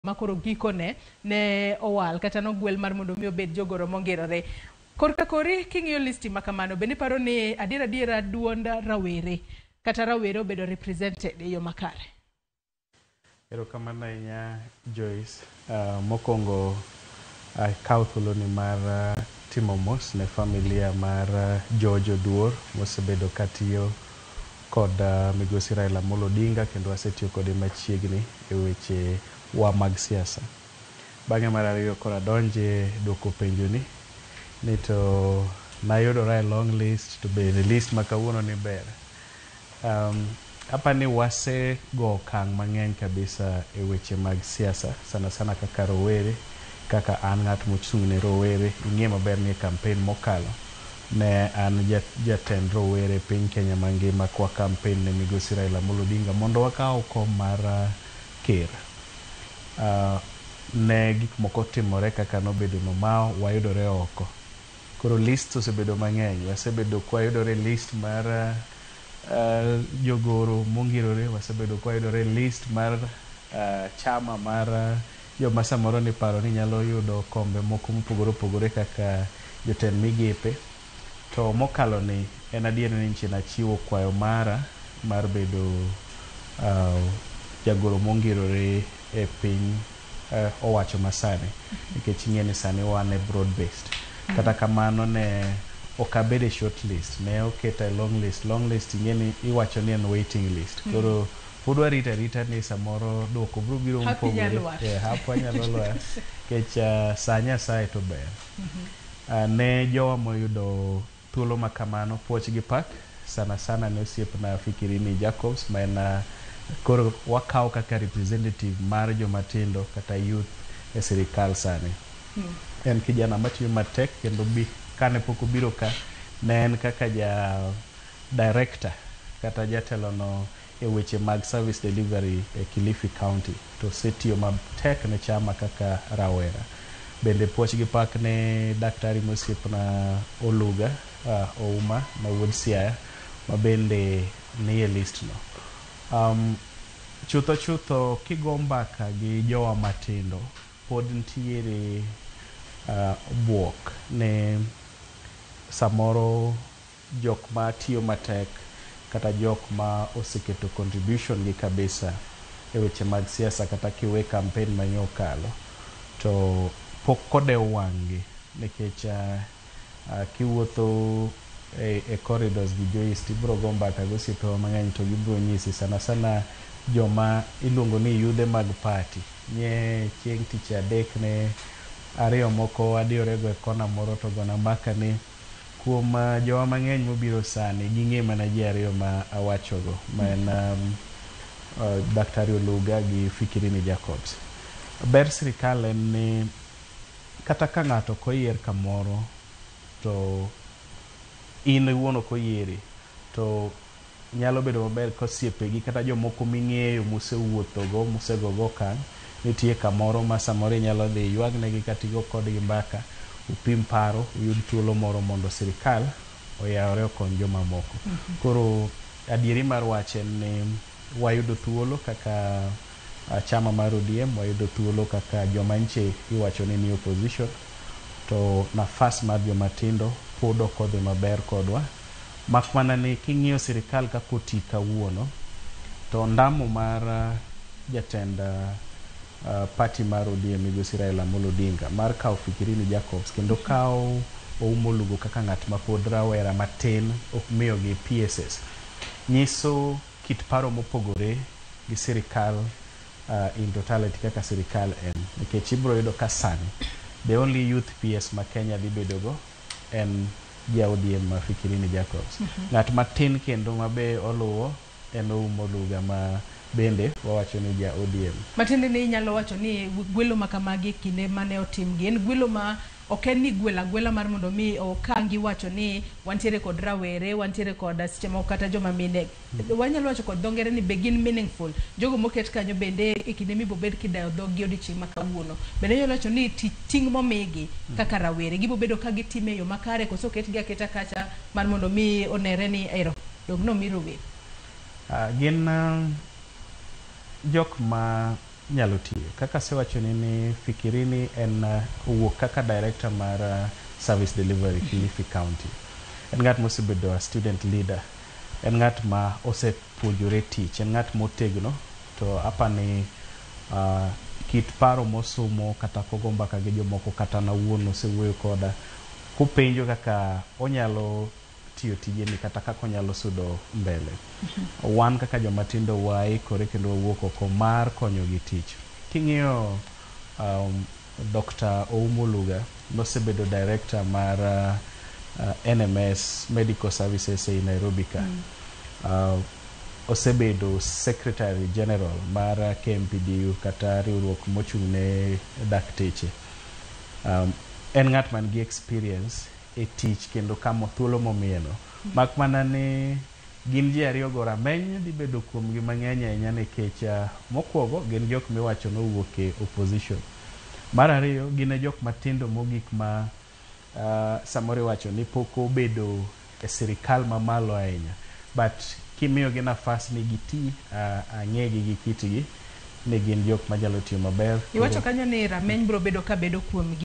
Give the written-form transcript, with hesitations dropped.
Makoro gikone ne owal kata nogwel mar mondo mi obed jogoro mongirore. Korka kori king'iyo listi ma kamano, bende iparo ni adier adiera duond rawere kata rawere obedo represented e yo makare? Erokamano ahinya, Joyce. Mokwongo akaw thuoloni mar timo mos ne familia mar George Oduor mosebedo katiyo kod migosi Raila Amolo Odinga kendo asetiyo kode machiegni e weche wa mag siasa. Bang'e mar ariyo koro adonje duoko penjoni ni to nayudora e long list to bende list ma kawuono ni ber. Apani wasego okang' mang'eny kabisa e weche mag siasa, sana sana kaka rowere, kaka an ng'at mochung' ne rowere. Ing'e maber ni e campaign mokalo ne an jatend rowere e piny Kenya mangima kwa campaign ne migosi Raila Amolo Odinga mondo wakaw kom mar ker. Ne gik moko otimore kaka nobedo no ma wayudore oko. Koro list osebedo mang'eny. Wasebedo kwayudore e list mar jogoro mongirore, wasebedo kwayudore e list mar chama mar joma samoro niparo ni nyalo yudo kombe moko mopogore opogore kaka jotend migepe. To mokalo ni en adier ni nchi nachiwo kwayo mara mar bedo jagoro mongirore e piny owacho masani, nikech ing'e ni sani wan e broad based. Kata kamano ne ok abedo e short list, ne oketa e long list. Long list ing'e ni iwacho ni en waiting list. Koro pod warito arita ni samoro duoko biro biro Hapi mopogore. nyalo lwar. Hapwa nyalo lwar. Nikech sa Nyasaye to ber. Ne jowa moyudo thuolo ma kamano, puoch gi pak sana sana ne osiepna Fikirini Jacobs ma en koro wakawo kaka representative mar joma tindo kata youth e sirikal sani. En kijana matiyo matek kendo bi kane pok obiro ka ne en kaka ja director kata jatelo no e weche mag service delivery e Kilifi County, to osetiyo matek ne chama kaka rawera. Bende puoch gi pak ne daktari mosiepna Oluga Ouma ma wuod Siaya ma bende nie list no. Chutho chutho kigo mbaka gi jowa matindo pod ntiere buok ne samoro jok ma tiyo matek kata jok ma oseketo contribution gi kabisa e weche mag siasa, kata kiwe campaign manyo okalo to pok odew wang' gi, nikech kiwuotho e corridors gi Joyce, tibiro go mbaka gi osiepewa mang'eny to gibiro nyisi, sana sana joma iluongo ni yudhe mag party nye chieng' tich adek ne ariyo moko adiyorego e kona moro to gona mbaka ni kuom jowa mang'eny mobiro sani ging'e mana ji ariyo ma awachogo, ma en Daktari Oluga gi Fikirini Jacobs. Ber sirikal en ni kata ka ng'ato ok oyier kamoro to in iwuon ok oyieri, to nyalo bedo maber ka osiepegi kata jomoko ming'eyo musewuothogo musegogo okang' nitie kamoro ma samoro inyalo dhi iywagnegi kata igo kodgi mbaka, upim paro, uyud thuolo moro mondo sirikal oyawre okony jomamoko. Koro adieri mar wach en ni wayudo thuolo kaka chama mar ODM, wayudo thuolo kaka joma nche iwacho ni ni opposition, to nafas mar joma tindo pod ok odhi maber kodwa, mak mana ni king'iyo sirikal kaka oti kawuono to ndamo mar jatend party mar ODM migosi Raila Amolo Odinga mar kawo Fikirini Jacobs kendo kawo Ouma Olugo kaka ng'at ma pod rawera matin ok miyogi PSS nyiso kit paro mopogore gi sirikal in totality kaka sirikal en, nikech ibiro yudo ka sani the only youth PS ma Kenya dhi bedogo en ja ODM ma Fikirini Jacobs. Ng'at matin kendo ma be oluwo en Ouma Oluga ma bende wawacho ni ja ODM. Matiende ni inyalo wacho ni gwelo ma kamagi e kinde mane otimgi en gwelo ma ok en ni gwelo agwela mar mondo mi okangi wacho ni wantiere kod rawere, wantiere kod seche moko kata joma mine. Wanyalo wacho kod dho ngere ni be gin meaningful jogo moket kanyo, bende e kinde mibobed kidayo dhog gi odiochieng' ma kawuono, bende inyalo wacho ni ting' momigi kaka rawere gibobedo ka gitime e yo makare, koso oketgi aketa kacha mar mondo mi onere ni ero dong nomi rowere? Gin jok ma nyalo tiyo. Kaka asewachoni ni Fikirini en owuok kaka director mar service delivery Kilifi County. En ng'at mosebedo a student leader. En ng'at ma osepuonjore tich. En ng'at motegno to apani kit paro mosumo kata kogo mbaka gi jomoko kata an awuon osewuoyo koda kopenjo kaka onyalo tiyo tijeni kata kaka onyalo sudo mbele. Wan kaka joma tindo waikore kendo wawuok oko mar konyogi tich. King'iyo Dr. Oumo Luga nosebedo director mar NMS Medical Services ei Nairobi ka. Osebedo secretary general mar KMPDU kata riwruok mochung' ne dakteche. En ng'at man gi experience e tich kendo kama thuolo momiyeno. Mak mana ni gin ji ariyo go rameny dhi bedo kuomgi mang'eny ahinya nikech mokwongo gin jok miwacho nowuok e opposition. Mar ariyo gin e jok matindo mogik ma samoro iwacho ni pok obedo e sirikal mamalo ahinya. But kimiyogi nafas ni giti ang'egi gi kitgi ni gin jok manyalo tiyo maber. Iwacho kanyo ni rameny biro bedo ka bedo kuomgi.